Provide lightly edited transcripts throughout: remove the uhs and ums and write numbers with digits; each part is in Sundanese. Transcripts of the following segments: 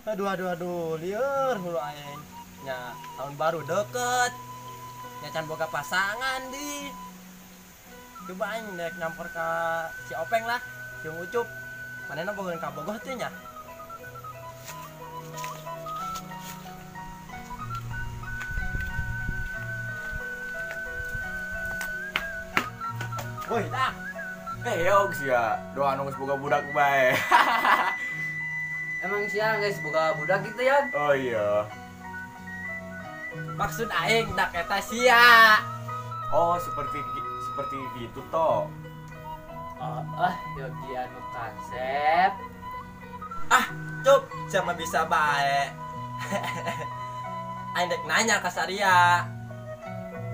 Aduh aduh aduh, lieur hulu aing. Nya tahun baru deket. Nya can boga pasangan di. Coba aing nek nyampur ka si Openg lah, jeung Ucup. Manehna bogoheun ka Bogoh teh nya. Woi, dah. Yog sia, doa anu geus boga budak bae. Emang sia guys boga budak gitu ya? Oh iya. Maksud aing dak eta sia. Oh, seperti gitu toh. Oh, Yogi anu kasep. Ah, cup, sama bisa bae. Aing dek nanya ka Saria.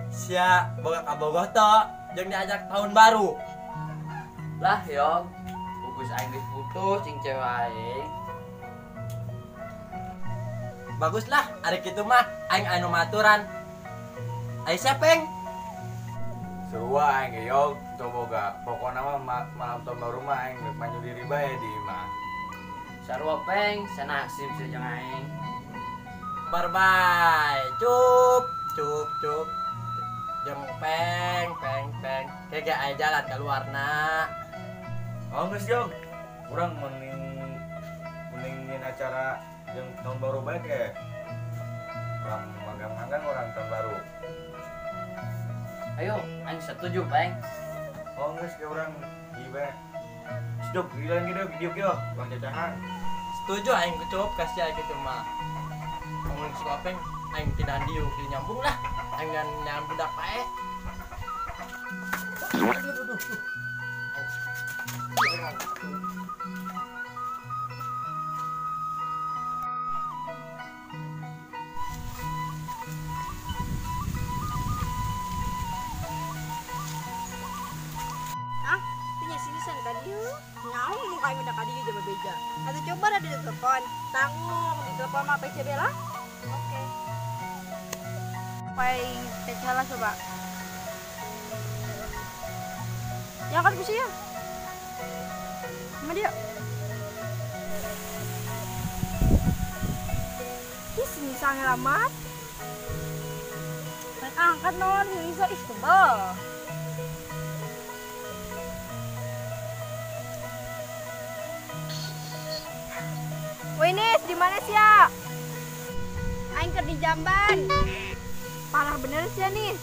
Sia boga kabogoh to, jeung diajak tahun baru. Lah, Yog. Pugus aing geus putus jeung cewek aing. Bagus lah, ari kitu mah aing anu maturan. Ai siapa, Peng? Seru aing ge Yog, teu boga. Pokona mah malam tahun baru mah aing rek manyu diri bae di imah. Sarua Peng, sanasib sia jeung aing. Bye-bye. Cup, cup, cup. Jeung peng, peng, peng. Kege aya jalan keluarna. Oh geus Yog. Urang mending acara yang tahun baru baik ya. Orang manggang-manggang orang tahun baru. Ayo, aing setuju, Peng. Oh geus ke urang ieu bae. Sedok giliran gitu diuk yo, bang cacahan. Setuju aing kecup kasih aing kitu mah. Ngomong si Openg, aing tidak diuk nyambung lah. Aing ngan budak bae. Aduh aduh. Beja. Atau coba ada di telepon, tanggung di telepon sama PCB lah. Oke. Paling PC lah coba. Ya kan bisa ya. Sama dia. Ih, misalnya lama. Angkat non, bisa ih tebal. Winis, di mana sih ya? Aing keur di jamban. Parah bener sih nih.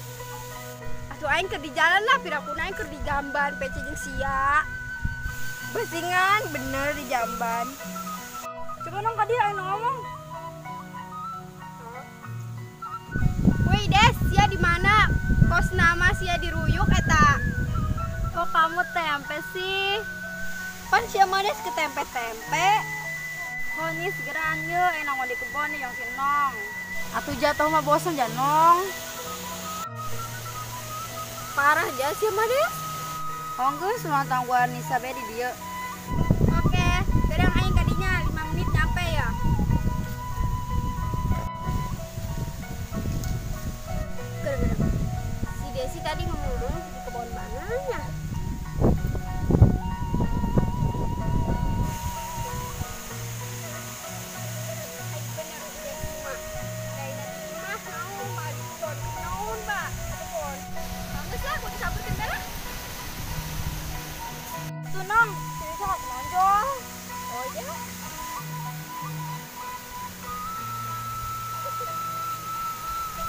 Atuh aing keur di jalan lah, pirakuna aing keur di jamban, PC jeung sia. Besingan bener di jamban. Coba dong ka dia aing ngomong. Woi Des, sia di mana? Kos nama sia diruyuk eta. Kok kamu tempe sih? Pan sia mah Des ke tempe-tempe. Nih segeraan ye, enak mau di kebun nih yang sinong. Atuh jatuh mah bosen janong. Parah aja sih mah deh. Oh geus ulang tangguhan Nisa be di dieu. Oke, kadang aing kadinya 5 menit nyampe ya. Gara-gara si Desi tadi ngomong di kebun mananya.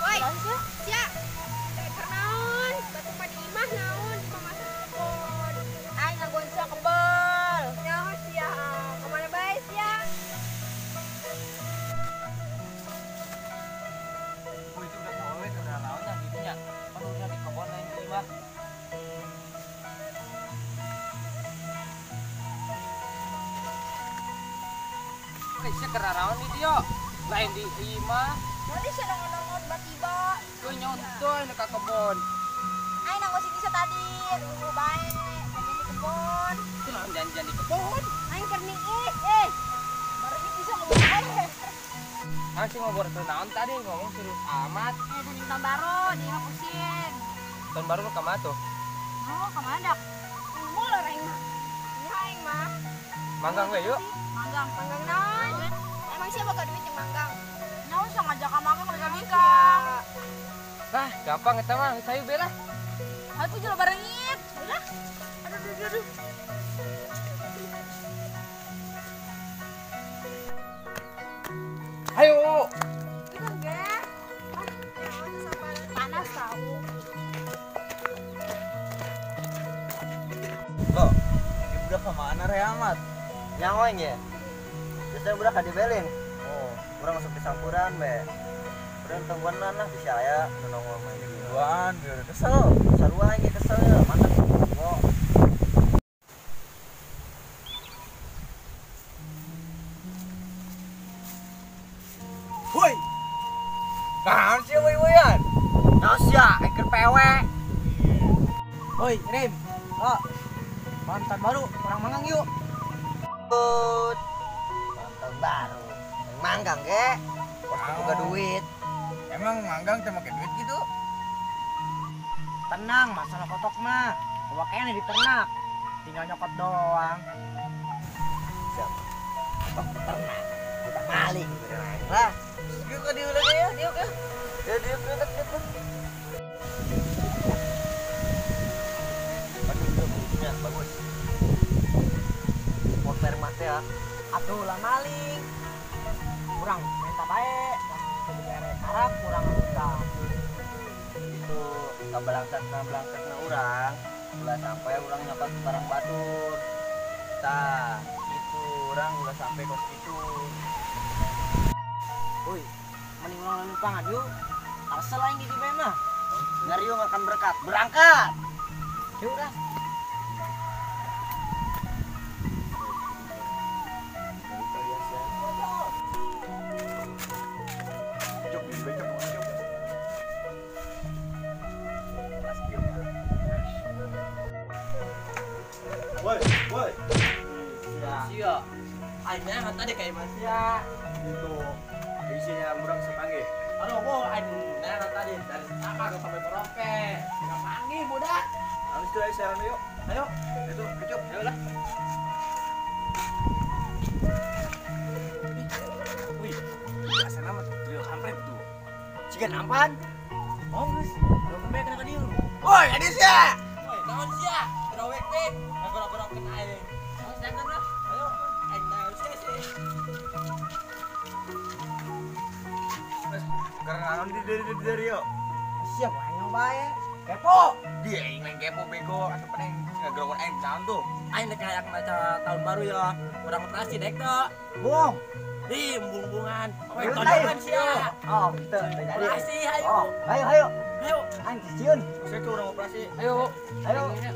Woi, sia. Keur naon? Batu pa di imah naon? Di masuk kebon. Aing ngagon sia kebel. Nyaho sia. Kemana bae sia? Woi, itu udah gawe udah naon nya gitu nya. Pan udah di kebon aing di imah. Oke, siap. Keur naraon di dieu? Lain di imah. Nanti sia nongol-nongol tiba-tiba. Ku nyontoh ini ka kebon. Aing nanggo sini tadi, nunggu bae, janjian di kebon. Itu naon janjian di kebon? Aing keur niis, eh. Baru ini bisa ngomong bae. Ah sih ngobrol tuh naon tadi ngomong serius amat. Eh, dan tahun baru di imah pusing. Tahun baru lu kemana tuh? Oh, kemana dak? Mul aing mah. Iya aing mah. Manggang we yuk. Manggang, manggang naon? Emang siapa boga duit yang manggang? Nyawa usah ngajak ka manggang manggang. Lah, gampang eta mah, sayu be lah. Aku jual barengin. Udah. Aduh, aduh, aduh. Ayo. Itu enggak. Panas tahu. Loh, ini budak kemana re amat? Nyawa ya? Biasanya budak kadibelin. Oh, kurang masuk di sampuran be. Udah tungguan lah bisa ya nongol main di duaan biar kesel. Sarua aing kesel ya, mantap. Wow. Woi. Naon sih woi-woian? Naon sia, aing keur PW. Woi, Rim. Oh. Mantan baru, orang manggang yuk. Put. Mantan baru. Yang manggang ge. Pasti boga duit. Emang manggang teh make duit gitu? Tenang, masalah kotok mah. Kewakaian di ternak. Tinggal nyokot doang. Siap. Kotok di ternak. Kita maling beneran lah. Yuk ke dieu lagi ya, dieu ke. Ya dieu ke dieu ke. Bagus tuh bukunya, bagus. Supporter mah teh ya. Atuh lah maling. Kurang minta bae. Karena kurang minta. Itu kabalangsatna urang, ulah sampai urang nyokot barang batur. Tah, itu urang ulah sampai kos kitu. Woi, mending urang numpang yuk. Arsel aing di dieu mah. Ngariung akan berkat. Berangkat. Yuk lah. Woi, woi. Sia. Aing mah tadi kayak manusia. Itu isinya murang sepanggih. Aduh, gua aing nah tadi dari Sabang sampai Merauke. Enggak panggih budak. Habis itu ayo siaran yuk. Ayo, itu kecup. Ayo lah. Wih, asana mah trio kampret tuh. Siga nampan. Oh, geus. Lu kemana kana ka dieu? Woi, ada sia. Woi, naon sia? Terawek teh, ngagorok-gorokeun aing. Ayo sedangkan lah. Ayo, aing naon sia sih. Karena naon di dari yo. Siap aing bae. Kepo. Dia aing lain kepo bego atau peneng ngagorokeun aing naon tuh. Aing rek kayak maca tahun baru ya. Urang operasi dek tuh. Bohong. Di embung-embungan. Tonjokan sia. Oh, gitu. Operasi ayo. Oh, ayo ayo. Ayo. Aing sieun. Saya tuh orang operasi. Ayo. Ayo. Ayo.